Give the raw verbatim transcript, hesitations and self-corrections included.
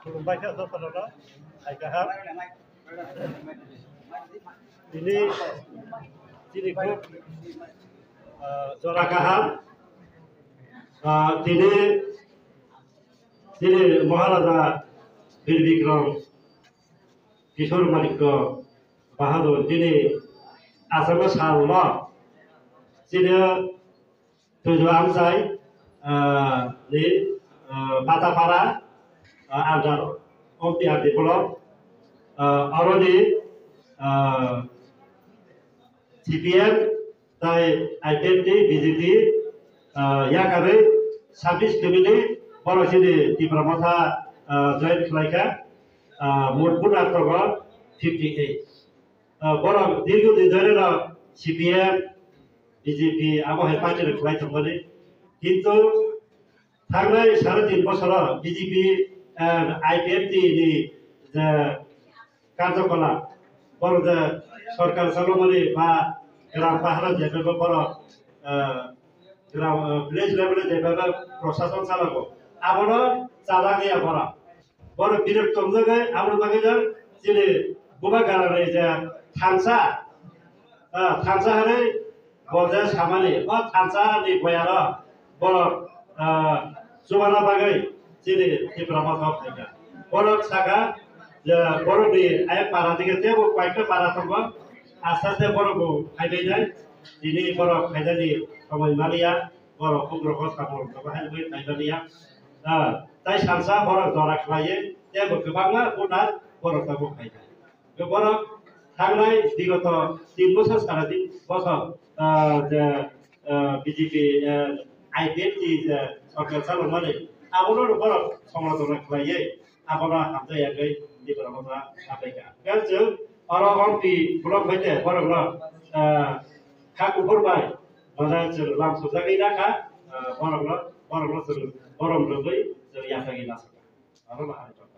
Khulumbai kha jotono, hai kaham. Tini chini khub, ah, jora kaham. Ah, tini chini Maharaja Bir Bikram Kishore Manikya Bahadur tini Assamni salno chini Tuju Amchai, ah, ni, ah, Patapara, ah, under O P R D block, ah, oroni, ah, C P M tai I P F T, B J P, ah, yakarwi sabbish family borok chini Tipra Motha, ah, join khlaikha, ah, mot voter tongo fifty eight. Ah, borok dirgo din dhori no C P M, B J P abo hai party rok khlai tongmani. Kintu thangnai sare tin bosoro B J P, ah, I P F T ni je karjokolap, borok je sorkar chalomani ba gram pahara je bebo borok, ah, gram, ah, village level je bebo prosason chalago. Abono chalangya borok. Borok birok tongjagwi aboni bagwi no chini bubagrani je thansa, ah, thansa hwnwi bo je samani, o thansa ni boyaro borok, ah, chubana bagwi chini Tipra Motha phaikha. Borok saka je borokni ai para dike tebo koyekta para tongo, aste aste borok bo phaibainai, tini borok phainani somoi maliya, borok bugrok o samung tongma hai wngwi phaimaliya. Ah, tai salsa borok jora khlaiwi tei bo kwbangma voter borok tabuk phaikha. Borok thangnai bigoto tin bosor sara tin bosor, ah, je, ah, B J P, ah, I P F T je sorkar chalokmani abono borok somajona khlaiwi abono hamjak yagwi Tipra Motha hamjaikha. Hwnkhe chwng oro Ompi block bai te borokno, ah, kha kuphur bai moja chwng lam sujagwi nakha, ah, borokno, borokno chwng borom rwgwi chwng yachagwi nasukha. Aro bahai tongkha.